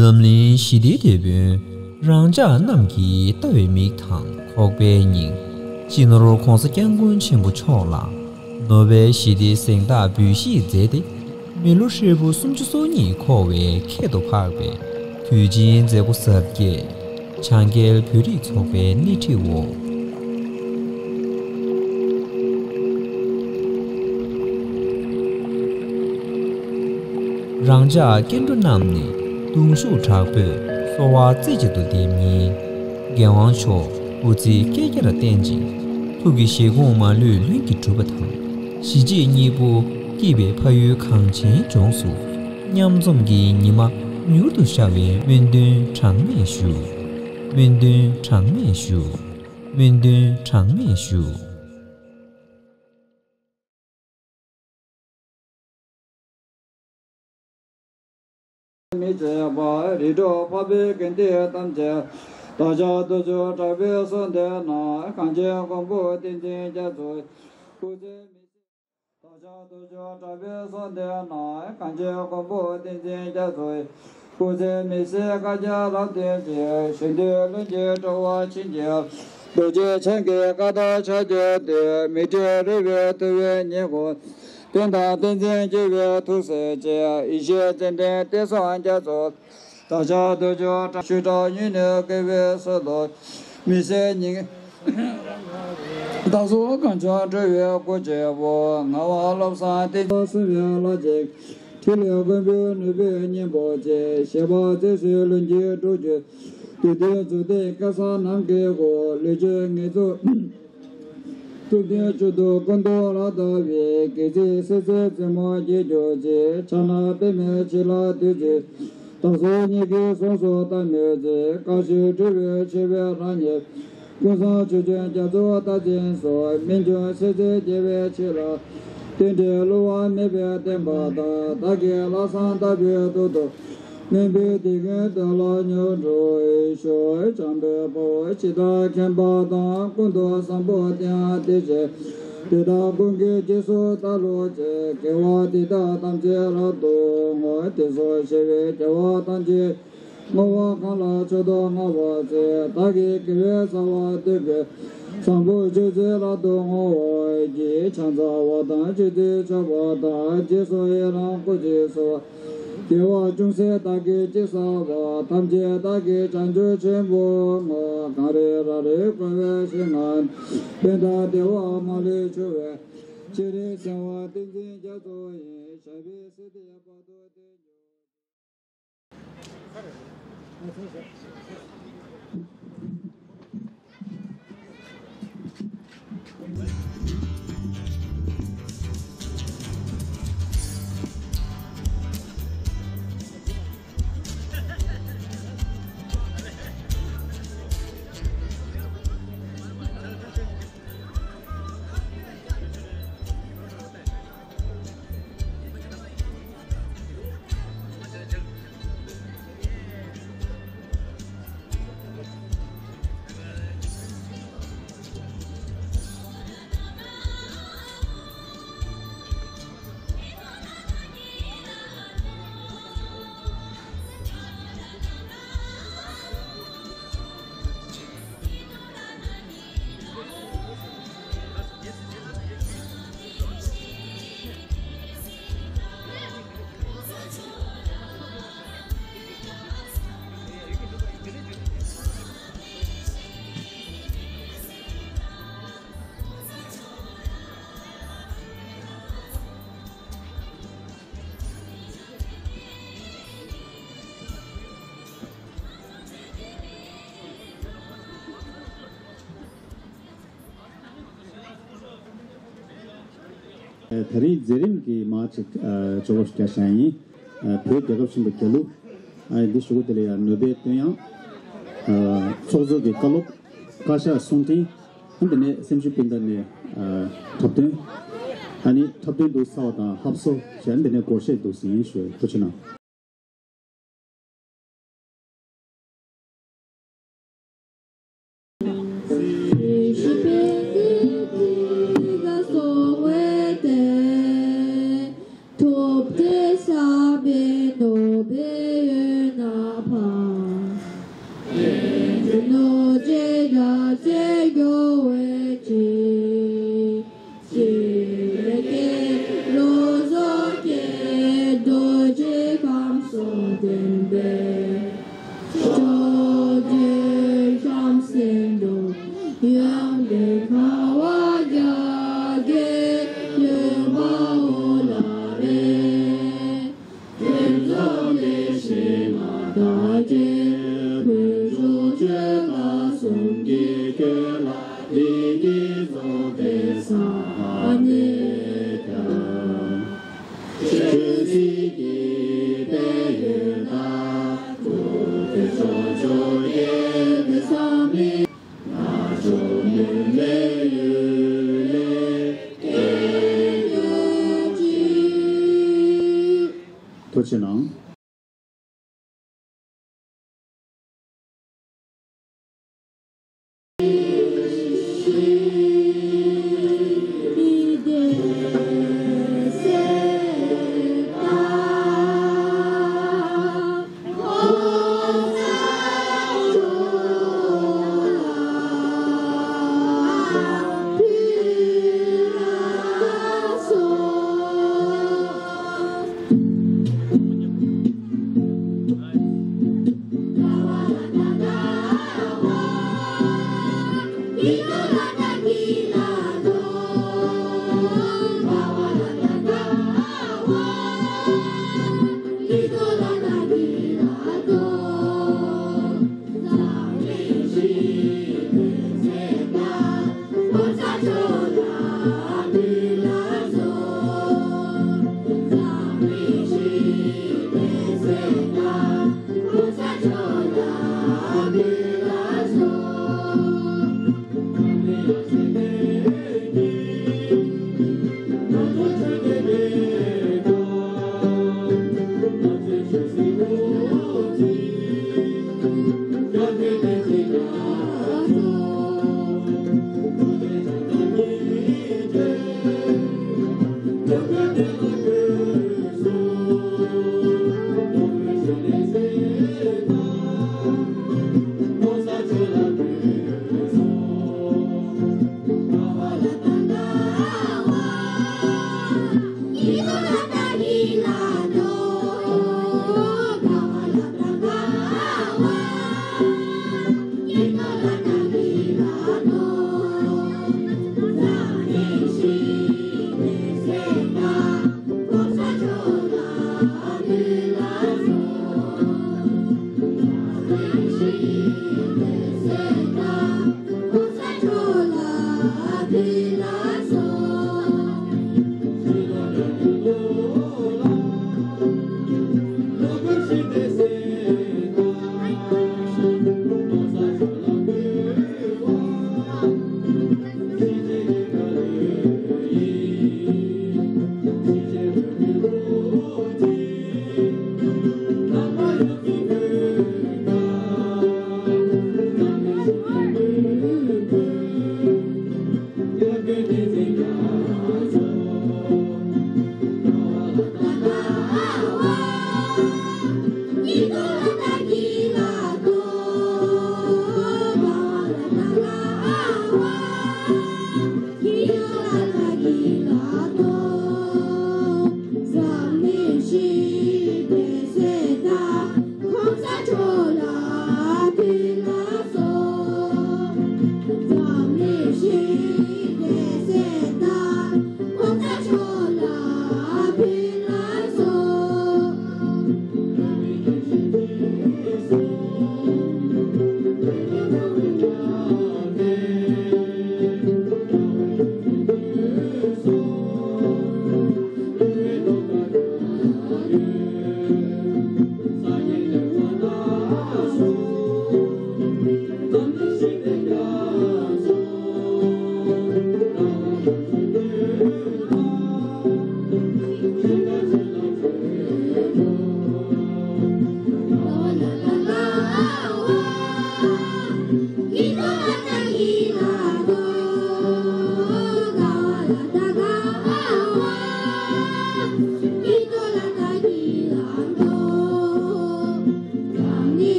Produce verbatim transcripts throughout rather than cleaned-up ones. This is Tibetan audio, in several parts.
འཛམ་གླིང་ཞི་བདེའི་དེད་དཔོན་རང་ཅག་རྣམས་ཀྱི་ལྟ་བའི་མིག་དང་ཁོག་པའི་སྙིང་། སྤྱི་ནོར་༸གོང་ས་༸སྐྱབས་མགོན་ཆེན་པོ་མཆོག་ལ། ནོ་བེལ་ཞི་བདེའི་གཟེངས་རྟགས་འབུལ་བཞེས་མཛད་དེ། མི་ལོ་ཧྲིལ་པོ་སུམ་ཅུ་སོ་གཉིས་འཁོར་བའི་ཁྱད་དུ་འཕགས་པའི་དུས་ཆེན་མཛད་སྒོ་གཟབ་རྒྱས་བྱང་རྒྱལ་བོད་རིགས་ཚོགས་པའི་སྣེ་ཁྲིད་འོག་རང་ཅག་སྐྱེ་འགྲོ་རྣམས་ནི་གདུང་ཤུགས་དྲག་པོས་གསོ་བ་རྩེ་གཅིག་ཏུ་འདེབས་ཉིན། རྒྱལ་དབང་མཆོག་སྐུ་ཚེ་བསྐལ་བརྒྱར་བརྟན་ཅིང་ཐུགས་ཀྱི་བཞེད་དགོངས་མ་ལུས་ལྷུན་གྱིས་གྲུབ་པ་དང་། གཞིས་བྱེས་གཉིས་པོ་སྐྱིད་པའི་ཕ་ཡུལ་གངས་ཅན་ལྗོངས་སུ་མཉམ་འཛོམས་ཀྱི་ཉི་མ་མྱུར་དུ་ཤར་བའི་སྨོན་འདུན་གྲངས་མེད་ཞུ། སྨོན་འདུན་གྲངས་མེད་ཞུ། སྨོན་འདུན་གྲངས་མེད་ཞུ། མི་བྱེད་པ་རིགས་དྲུག་འཕགས་པའི་དགེ་འདུན་ཐམས་ཅད། བདག་ཅག་ཐུགས་རྗེ་དྲག་པོའི་གསུང་བདེན་ན། གངས་ཅན་མགོན་པོ་བསྟན་འཛིན་རྒྱ་མཚོ། སྐུ་ཚེ་མི་ཤིགས། བདག་ཅག་ཐུགས་རྗེ་དྲག་པོའི་གསུང་བདེན་ན། གངས་ཅན་མགོན་པོ་བསྟན་འཛིན་རྒྱ་མཚོ། སྐུ་ཚེ་མི་ཤིགས་བསྐལ་བརྒྱར་རབ་བརྟན་ཅིང་། གཞན་དོན་ལྷུན་གྱིས་གྲུབ་པར་བྱིན་གྱིས་རློབས། རྡོ་རྗེ་འཆང་གི་བཀའ་དང་ཕྱག་རྒྱ་སྟེ། མི་མཐུན་རིགས་པའི་ཐུ་བའི་ཉེན་ཁ། བསྟན་དང་བསྟན་འཛིན་སྐྱེ་བའི་ཐུགས་སྲས་ཀྱི། ཡེ་ཤེས་ཙནྡན་བསྟན་སྲུང་རྒྱ་མཚོ། བདག་ཅག་ཐུགས་རྗེ་དྲག་ཞུ་དྲག་ཉིད་ནས་བསྐལ་པའི་སྲོལ་ལོ། མི་ཟད་ཉིན། བདག་སོགས་གངས་ལྗོངས་སྒྲོལ་བའི་སྐུ་ཆེན་པོ། ངག་དབང་བློ་བཟང་བསྟན་འཛིན་སྲིད་པའི་ལྷ་ཆེན། ཕྲིན་ལས་མགོན་པོའི་ནུས་པའི་སྙིང་པོ་ཆེ། བཞད་པ་རྩེ་ཤིང་ལྷུན་གྱིས་གྲུབ་གྱུར་ཅིག། བདུད་འདུལ་མཛུབ་རྩེ་སྐལ་བཟང་ནམ་མཁའི་སྒོ། ལུས་ཅན་ངེས་འཛུགས། ཐུབ་བསྟན་མཆོག་ཏུ་ཀུན་ཏུ་རབ་བརྟགས་པའི། སྒལ་ཚིགས་སྲིད་རྩེའི་རྩེ་མོ་འགྱེད་གྱུར་ཅིག། ཕྱག་ན་པདྨས་ཕྱི་ལ་བདུད་རྩི། བདག་སོགས་ཉིད་ཀྱི་གཟུངས་སུ་བལྟམས་མོད་ཅིག། བཀའ་བཞིན་སྒྲུབ་པའི་ཆེ་བའི་རང་ཉིད། ཀུན་བཟང་ཆོས་སྐྱོང་རྒྱ་མཚོ་རྟ་ཅན་སོགས། རྨད་བྱུང་སྲིད་རྩེ་རྒྱལ་བའི་ཆོས་ལ། རྟེན་འབྲེལ་བསླུ་བ་མེད་པའི་བསྟན་པ་དང་། བདག་གི་ལྷག་བསམ་ལྟ་བུའི་ཐོག་ཏུ། སྨན་པའི་དེ་ཀུན་བདག་ལ་མྱུར་འགྲུབ་ཤོག། བྱམས་པའི་དཔའ་བོ་འཆི་བདག་མཁྱེན་པ་དང་། ཀུན་ཏུ་བཟང་པོ་སྟེ་ཡང་དེ་བཞིན་དེ་དག་ཀུན་གྱི་རྗེས་སུ་བདག་སློབ་ཅིང་། དགེ་བ་འདི་དག་ཐམས་ཅད་རབ་ཏུ་བསྔོ། དེ་སོགས་ཞི་བའི་རྒྱལ་བ་ཐམས་ཅད་བསྔོ་བ་གང་ལ་མཆོག་ཏུ་བསྔགས་པ་བཞིན། བདག་གི་དགེ་བའི་རྩ་བ་འདོད་པའི་བཟང་པོ་སྤྱོད་ཚུལ་རབ་ཏུ་བསྔོ་བར་བགྱི། ཕྱག་འཚལ་བ་དང་མཆོད་རྟེན་མཆོད་པ་དང་། རྗེས་སུ་ཡི་རང་བསྐུལ་ཞིང་གསོལ་བ། དགེ་བ་ཅུང་ཟད་བདག་གིས་ཅི་བསགས་པ། ཐམས་ཅད་བདག་གིས་བྱང་ཆུབ་ཆེན་པོར་བསྔོ། གངས་རི་རབ་རིབ་བསྐོར་བའི་ཞིང་ཁམས། པད་དང་བདེ་བ་མ་ལུས་འབྱུང་བའི། སྤྱན་རས་གཟིགས་དབང་བསྟན་འཛིན་རྒྱ་མཚོ་ཡི། ཞབས་པད་སྲིད་མཐའི་བར་དུ་བརྟན། ད་རིང་མཛད་རིམ་གྱི་མ་ཅིག་ཨ་ཅོ་བོ་སྐྱ་ཤང་ཡིན། ཨ་བོད་རྒྱལ་ཁབ་ཆེན་པོ་རྒྱལ་གླུ། ཨ་འདི་ཞུ་གི་དེ་ལ་ཡང་ནོ་བེལ་བསྟོད་དབྱངས། ཨ་ཚོགས་གཙོ་གི་བཀའ་སློབ། བཀའ་ཤག་གསུང་འཕྲིན། ཨ་འདི་ནས་སེམས་ཤུགས་སྤུན་ཟླ་ནས་ཨ་འཁྲབ་སྟོན། ཨ་ནི་འཁྲབ་སྟོན་འདུག་ཚར་བ་དང་ཧབ་སོ་ཞེས་འདི་ནས་སྒོར་གཞས་འདུག་ཟིན་ཞུ་ཐུགས་ཆེ་གནང་། ཆེ་གནང་།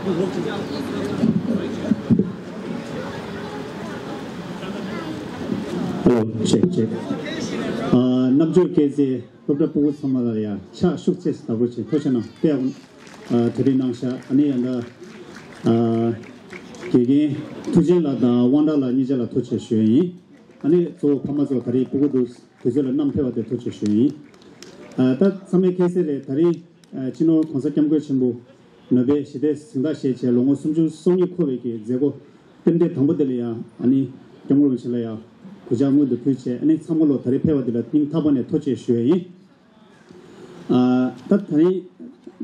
Hello, check, check. ཨ། རྣམ་དཔྱོད་སྐྱེད་ཚལ་སློབ་གྲྭ་ཕྲུ་གུ་ཚང་མ་ལ་ཡང་ཕྱག་ཤུགས་ཆེ་བདག་པོ་བྱེད། ཐུགས་རྗེ་གནང་། དཔེ་ཡག་པོ་གྲ་སྒྲིག་གནང་ཤག་ཨ་ནི་ཡང་ད་ཨ་དགེ་རྒན་ཐུགས་ཆེན་ལགས་དང་དབང་གྲགས་ལགས་གཉིས་ཆ་ལ་ཐུགས་རྗེ་ཆེ་ཞུ་ཡ་ཡིན། ཨ་ནི་གཙོ་བོ་ཕ་མ་ཚོ་ད་རེས་ཕྲུ་གུ་དུས་དུས་ཚོད་ལ་བསྣམས་ཕེབས་པ་དེ་ཐུགས་རྗེ་ཆེ་ཞུ་ཡ་ཡིན། ཨ། ད་ཚང་མས་མཁྱེན་གསལ་རེད། ད་རེས་ཨ་སྤྱི་ནོར་༸གོང་ས་༸སྐྱབས་མགོན་ཆེན་པོ་ནོ་བེལ་ཞི་བདེའི་གཟེངས་རྟགས་བཞེས་བྱས་ལོ་ངོ་སུམ་ཅུ་སོ་གཉིས་འཁོར་བའི་གི་མཛད་སྒོ་རྟེན་འབྲེལ་དང་པོ་དེ་ལ་ཡང་ཨ་ནི་སྐྱབས་མགོན་རིན་པོ་ཆེ་ལ་ཡང་གུས་ཕྱག་སྔོན་དུ་ཕུལ་བྱས། ཨ་ནི་ཚང་མ་ལོ་ད་རེས་ཕེབས་པ་དེ་ལ་སྙིང་ཐག་པ་ནས་ཐུགས་རྗེ་ཆེ་ཞུ་ཡ་ཡིན། ཨ། ད་ད་རིང་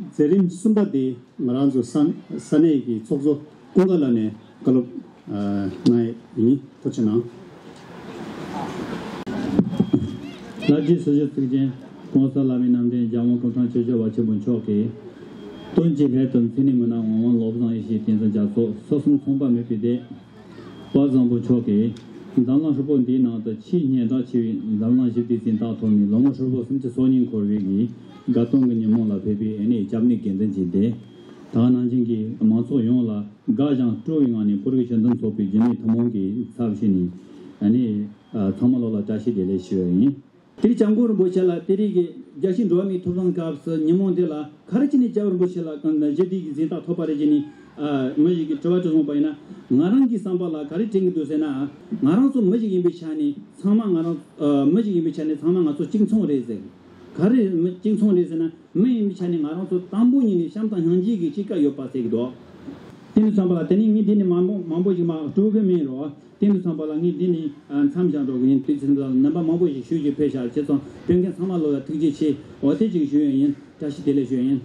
མཛད་རིམ་གསུམ་པ་དེ་ང་རང་ཚོ་ས་ས་གནས་ཀྱི་ཚོགས་གཙོ་ཀུན་དགའ་ལགས་ནས་བཀའ་སློབ་ཨ་གནང་ཡ་ཡིན། ཐུགས་རྗེ་གནང་། ལྷ་རྗེ་སྲི་ཞུ་གཙིགས་ཆེན་༸གོང་ས་ལྷ་མིའི་རྣམ་འདྲེན་རྒྱལ་དབང་སྐུ་ཕྲེང་བཅུ་བཞི་པ་ཆེན་པོ་མཆོག་གིས། སྟོན་གྱི་སླད་དུ་མཚན་ནས་མི་སྣང་ངག་དབང་བློ་བཟང་ཡེ་ཤེས་རྒྱལ་མཚན་རྒྱ་མཚོ་སོ་གསུམ་ཚངས་པ་མེད་པའི་སྡེ། དཔལ་བཟང་པོ་མཆོག་གིས་འཛམ་གླིང་ཧྲིལ་པོ་འདིའི་ནང་དུ་ཆེས་སྙན་གྲགས་ཆེ་བའི་འཛམ་གླིང་ཞི་བདེའི་གཟེངས་རྟགས་ཐོབ་ནས་ལོ་ངོ་ཧྲིལ་པོ་སུམ་ཅུ་སོ་གཉིས་འཁོར་བའི་གི་དགའ་སྟོན་གྱི་ཉིན་མོ་ལ་ཕེབས་པའི་ཨ་ནི་སྐྱབས་གནས་དགེ་འདུན་གྱི་སྡེ། ད་ག་ནང་བཞིན་གྱི་མང་ཚོགས་ཡོངས་ལ་དགའ་ཞིང་སྤྲོ་བའི་ངང་ནས་བོད་རིགས་སྤྱི་མཐུན་ཚོགས་པའི་རྒྱུན་ལས་ཐུན་མོང་གི་ཚབ་བྱས་ནས་ཨ་ནི་ཚང་མ་ལོ་ལ་བཀྲ་ཤིས་བདེ་ལེགས་ཞུ་བ་ཡིན། དེ་རིང་སྐྱབས་མགོན་རིན་པོ་ཆེ་ལ་དེ་རིང་གི་རྒྱལ་སྤྱིའི་འགྲོ་བ་མིའི་ཐོབ་ཐང་སྐབས་སུ་ཉིན་མོ་འདི་ལ་ག་རེ་བྱས་ནས་སྐྱབས་རིན་པོ་ཆེ་ལ་གང་ཞི་བདེའི་གཟེངས་རྟགས་ཐོབ་པ་རེད་ཅེས་ནས་ཨ་མི་ཞིག་གིས་དྲི་བ་དྲིས་སོང་པ་ཡིན་ན། ང་རང་གི་བསམ་པ་ལ་ག་རེ་དྲན་གྱི་འདུག་ཟེར་ན། ང་རང་ཚོ་མི་ཞིག་ཡིན་པའི་ཆ་ནས་ཚང་མ་ང་རང་ཨ་མི་ཞིག་ཡིན་པའི་ཆ་ནས་ཚང་མ་ང་ཚོ་གཅིག་མཚུངས་རེད་ཟེར། ག་རེ་མི་གཅིག་མཚུངས་རེད་ཟེར་ན། མི་ཡིན་པའི་ཆ་ནས་ང་རང་ཚོ་དང་པོ་ཉིད་ནས་བྱམས་དང་སྙིང་རྗེ་གི་གཅིག་ཀ་ཡོད་པ་ཟེར་གྱི་འདུག་དེ་ནས་བསམ་པ་ལ་དེ་ནས་ངས་འདི་ནས་མང་པོ་མང་པོ་ཞིག་མ་སྤྲོ་གི་མིན་རོ། དེ་ནས་བསམ་པ་ལ་ངས་འདི་ནས་ཨ་མཚམས་བཞག་འགྲོ་གི་ཡིན། དུས་ཚོད་འདི་ལ་རྣམ་པ་མང་པོ་ཞིག་ཞུ་རྒྱུ་ཕེབས་ཤག་བྱས་ཙང་སྤྲོ་མཁན་ཚང་མ་ལོ་ལ་ཐུགས་རྗེ་ཆེ། འོ་དེ་ཅིག་ཞུ་ཡ་ཡིན། བཀྲ་ཤིས་བདེ་ལེགས་ཞུ་ཡ་ཡིན།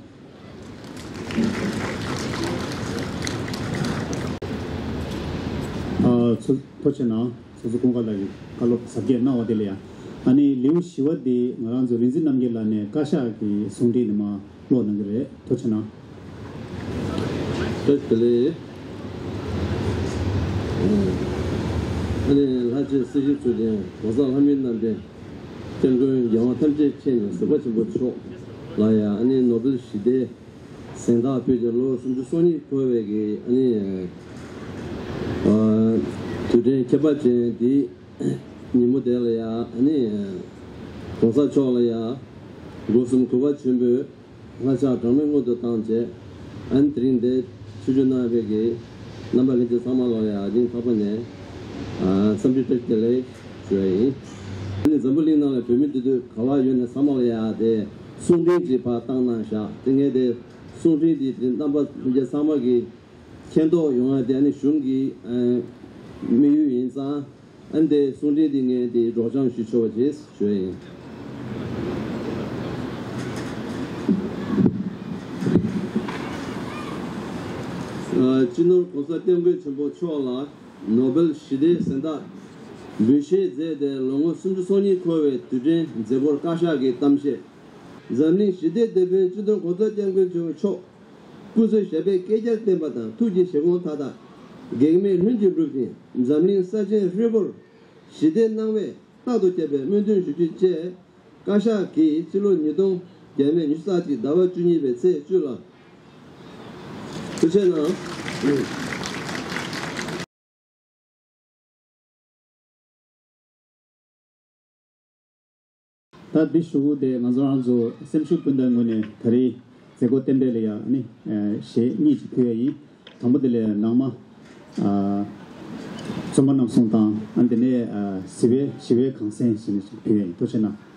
ཨ་ཚོ་ཐུགས་རྗེ་གནང་། ཚོགས་གཙོ་ཀུན་དགའ་ལགས་ཀྱིས་བཀའ་སློབ་ཟབ་རྒྱས་གནང་བ་དེ་ལ་ཡང་། ཨ་ནི་ལེའུ་བཞི་པ་དེ་ང་རང་ཚོ་རིག་འཛིན་རྣམ་རྒྱལ་ལགས་ནས་བཀའ་ཤག་གི་གསུང་འཕྲིན་ནས་མར་ཀློག་གནང་གི་རེད། ཐུགས་རྗེ་གནང་། བཀྲ་ཤིས་བདེ་ལེགས། ཨ་ནི་ལྷ་རྗེ་སྲི་ཞུ་གཙིགས་ཆེན་༸གོང་ས་ལྷ་མིའི་རྣམ་འདྲེན་སྐྱབས་མགོན་རྒྱལ་དབང་ཐམས་ཅད་མཁྱེན་ཅིང་གཟིགས་པ་ཆེན་པོ་མཆོག་ལ་ཡང་། ཨ་ནི་ནོ་བེལ་ཞི་བདེའི་གཟེངས་རྟགས་ཕུལ་ཏེ་ལོ་སུམ་ཅུ་སོ་གཉིས་འཁོར་བའི་གི་ཨ་ནི་ཨ་དུས་དྲན་ཁྱད་པར་ཅན་འདི་ཉིན་མོ་དེ་ལ་ཡང་། ཨ་ནི་༸གོང་ས་མཆོག་ལ་ཡང་སྒོ་གསུམ་གུས་པ་ཆེན་པོས་སྔགས་ཕྱག་གྲངས་མེད་སྔོན་དུ་བཏང་བྱས། ཨ་ནི་དེ་རིང་འདིར་ཆིབས་བསྒྱུར་གནང་བའི་གི་རྣམ་པ་ལྷན་རྒྱས་ཚང་མ་ལ་ཡང་སྙིང་ཐག་པ་ནས་ཨ་འཚམས་འདྲི་བཀྲ་ཤིས་བདེ་ལེགས་ཞུ་བ་ཡིན། ཨ་ནི་འཛམ་བུ་གླིང་ནང་ལ་བོད་མི་འདུས་སྡོད་ག་པར་ཡོད་ན་ཚང་མ་ལ་ཡང་དེ་གསུང་འཕྲིན་ཅིག་ཕར་བཏང་གནང་བཞག་དེ་ངས་དེ་གསུང་འཕྲིན་འདི་དེ་རྣམ་པ་ལྷན་རྒྱས་ཚང་མ་གི་མཁྱེན་རྟོགས་ཡོང་ཡ་དེ་ཨ་ནི་གཞུང་གི་ཨ་དམིགས་ཡུལ་ཡིན་ཙང་། ཨ་ནི་དེ་གསུང་འཕྲིན་འདི་ངས་དེ་སྒྲོག་སྦྱང་ཞུ་ཆོག་པ་བྱས་ཞུ་ཡ་ཡིན། ཨ་སྤྱི་ནོར་༸གོང་ས་༸སྐྱབས་མགོན་ཆེན་པོ་མཆོག་ལ་ནོ་བེལ་ཞི་བདེའི་གཟེངས་རྟགས་འབུལ་བཞེས་མཛད་དེ་ལོ་ངོ་སུམ་ཅུ་སོ་གཉིས་འཁོར་བའི་དུས་དྲན་མཛད་སྒོར་བཀའ་ཤག་གི་གཏམ་བཤད། འཛམ་གླིང་ཞི་བདེའི་དེད་དཔོན་སྤྱི་ནོར་༸གོང་ས་༸སྐྱབས་མགོན་ཆེན་པོ་མཆོག་སྐུ་ཚེ་ཞབས་པད་བསྐལ་བརྒྱར་བརྟན་པ་དང་། ཐུགས་ཀྱི་བཞེད་དགོངས་མཐའ་དག་གེགས་མེད་ལྷུན་གྱིས་འགྲུབ་ཅིང་། འཛམ་གླིང་ས་ཆེན་ཧྲིལ་པོར་ཞི་བདེའི་སྣང་བས་རྟག་ཏུ་ཁྱབ་པའི་སྨོན་འདུན་ཞུ་རྒྱུ་བཅས། བཀའ་ཤག་གིས་ཕྱི་ལོ་ཉིས་སྟོང་བརྒྱ་མེད་ཉི་ཤུ་རྩ་གཅིག་ཟླ་བ་བཅུ་གཉིས་པའི་ཚེས་བཅུ་ལ། ཐུགས་རྗེ་གནང་། ད་འདི་ཞུ་སྒོ་དེ་ང་ཚོ་རང་ཚོ་སེམས་ཤུགས་སྤུན་ཟླའི་ངོས་ནས་ད་རེས་མཛད་སྒོ་རྟེན་འབྲེལ་ལ་ཡང་ནི་གཞས་གཉིས་ཅིག་ཕུལ་ཡ་ཡིན། དང་པོ་དེ་ལ་ནང་མ་ཨ་རྩོམ་པ་རྣམ་གསུམ་དང་། ཨ་འདི་ནས་ཨ་ཞི་བའི་ཞི་བའི་གངས་སེང་ཞེས་ནས་ཅིག་ཕུལ་ཡ་ཡིན། ཐུགས་རྗེ་གནང་།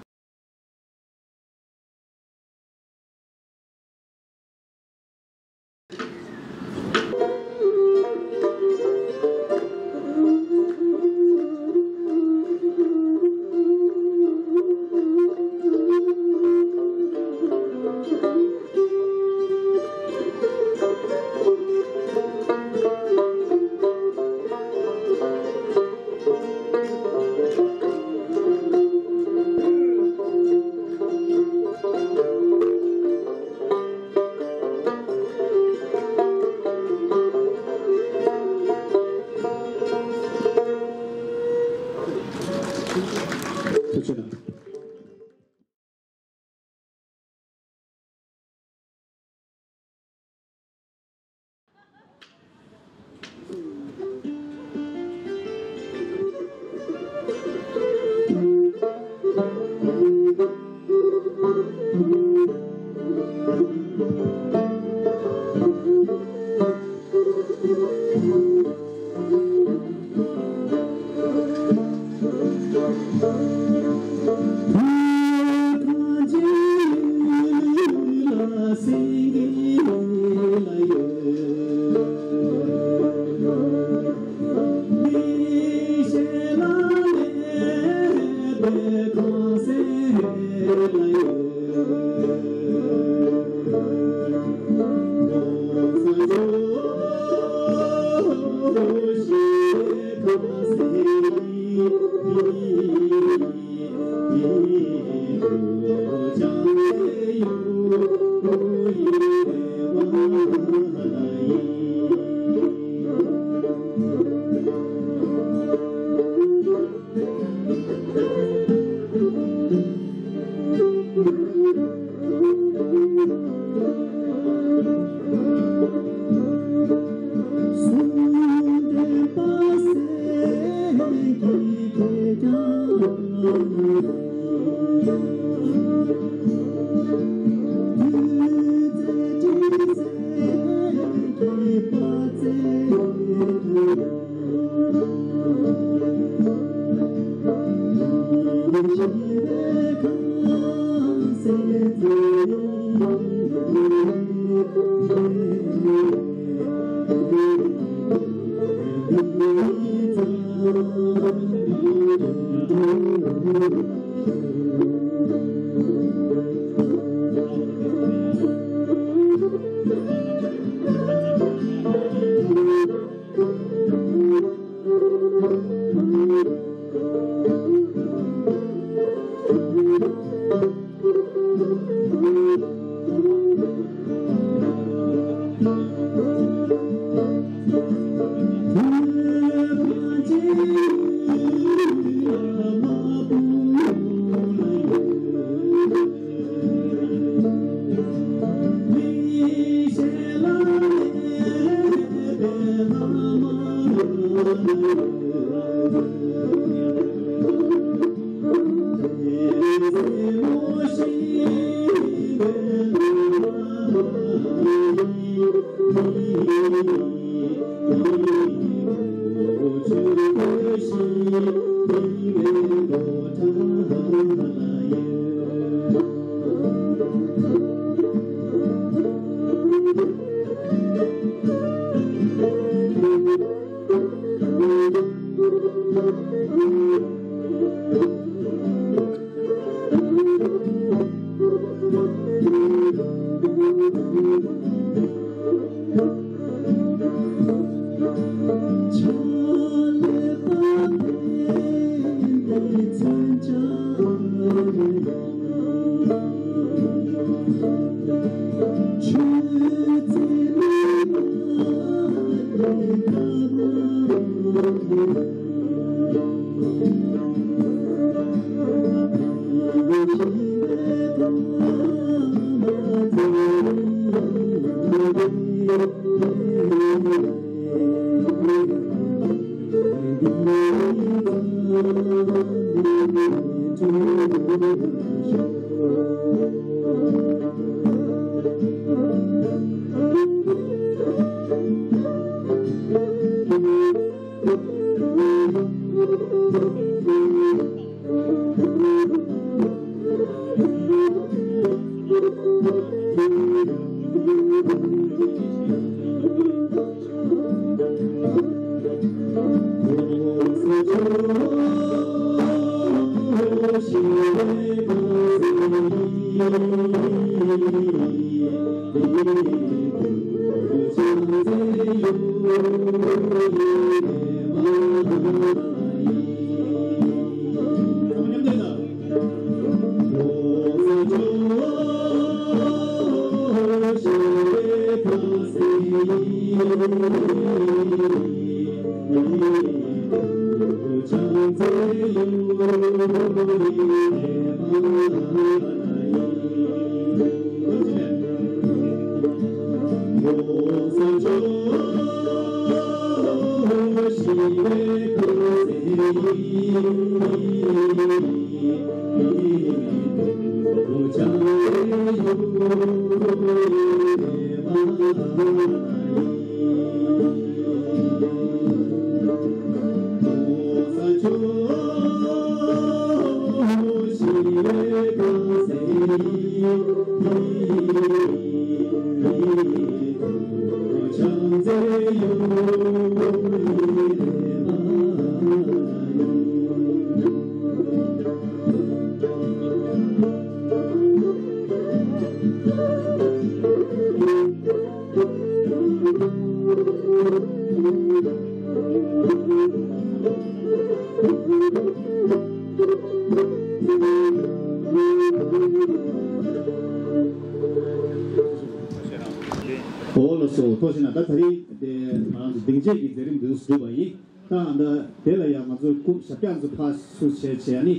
སོ་ཐོག་ཕྱིན་ན་ད་ད་རེས་དེ་ང་རང་ཚོ་སྡིངས་ཆའི་གི་མཛད་རིམ་འདི་ཚོ་གྲུབ་པ་ཡིན། ད་ཨ་ད་དེ་ལ་ཡང་ང་ཚོ་སྐུ་ཞབས་བཀྱག་ཚོ་ཕར་ཚུར་བྱས་བྱས་ནི་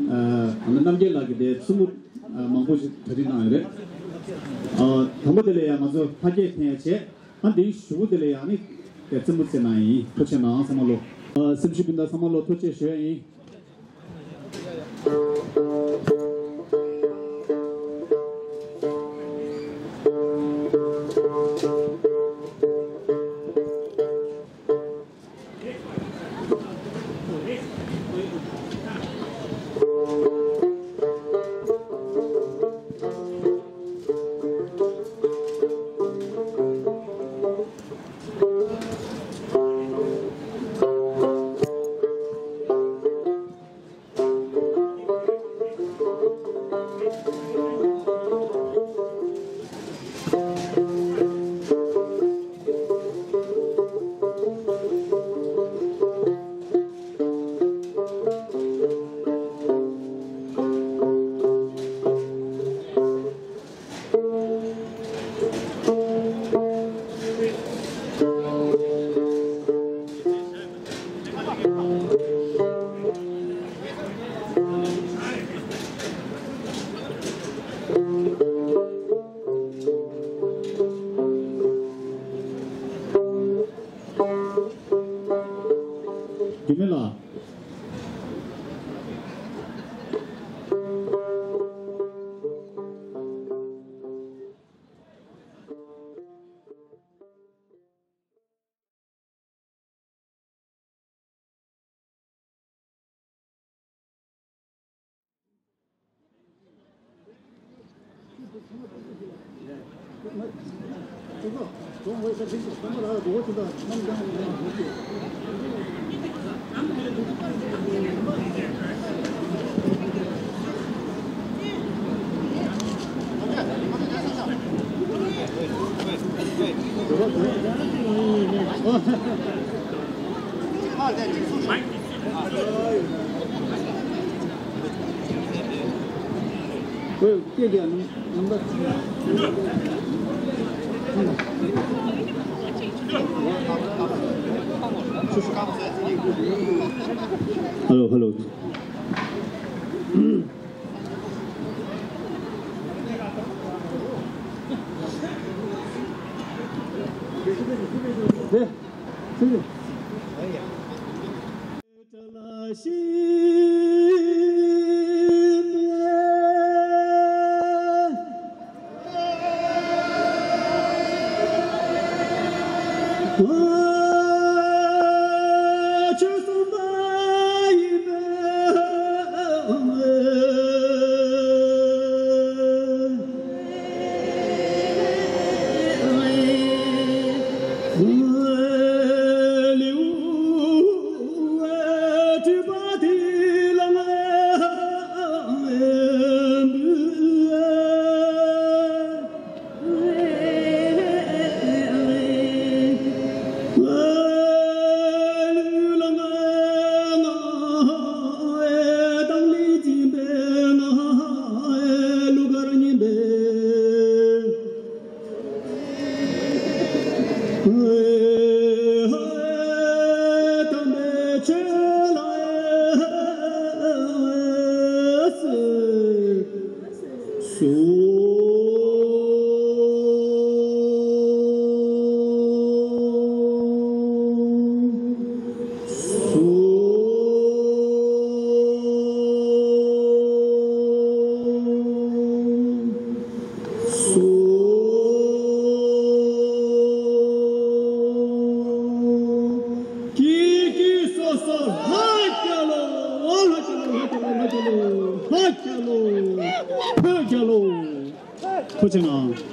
ཨ་ད་རྣམ་རྒྱལ་ལགས་ཀྱི་དེ་རྩེད་མོ་མང་པོ་ཞིག་གྲ་སྒྲིག་གནང་ཡོད་རེད། ཨ་དང་པོ་དེ་ལ་ཡང་ང་ཚོ་ཕ་སྐད་འཐེན་ཡ་བྱས། ཨ་འདིའི་གཞུག་གུ་དེ་ལ་ཡང་ནི་དེ་རྩེད་མོ་རྩེ་གནང་ཡིན། ཐུགས་རྗེ་གནང་ཚང་མ་ལོ། ཨ་སེམས་ཤུགས་སྤུན་ཟླ་ཚང་མ་ལོ་ཐུགས་རྗེ་ཆེ་ཞུ་ཡ་ཡིན། རྒྱུད་སྨད་ལགས། Hello, hello. ཐུགས་རྗེ་གནང་།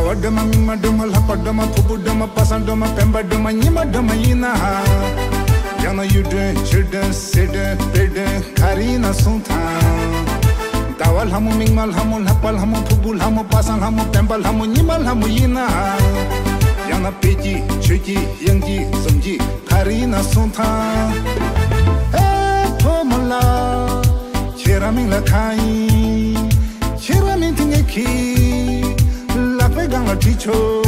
པ་སྒྲོལ་མ། མིག་དམར་སྒྲོལ་མ། ལྷག་པ་སྒྲོལ་མ། ཕུར་བུ་སྒྲོལ་མ། པ་སངས་སྒྲོལ་མ། སྤེན་པ་སྒྲོལ་མ། ཉི་མ་སྒྲོལ་མ་ཡིན་ན། ཡང་ན་གཡུ་སྒྲོན་ཆུ་སྒྲོན་གསེར་སྒྲོན་དཔལ་སྒྲོན་ག་རེ་ཡིན་ན་གསུང་དང་། ཟླ་བ་ལྷ་མོ། མིག་དམར་ལྷ་མོ། ལྷག་པ་ལྷ་མོ། ཕུར་བུ་ལྷ་མོ། པ་སངས་ལྷ་མོ། སྤེན་པ་ལྷ་མོ། ཉི་མ་ལྷ་མོ་ཡིན་ན། ཡང་ན་དཔལ་གྱི་ཆོས་ཀྱི་དབྱངས་ཀྱི་ཟུམ་གྱི་ག་རེ་ཡིན་ན་གསུང་དང་། ཨེ་ཕོ་མོ་ལ། ཁྱེད་རང་མིང་ལ་གང་ཡིན། ཁྱེད་རང་མིང་དེ་ངེད་ཀྱི་ལག་པའི་སྒང་ལ་བྲིས་ཆོག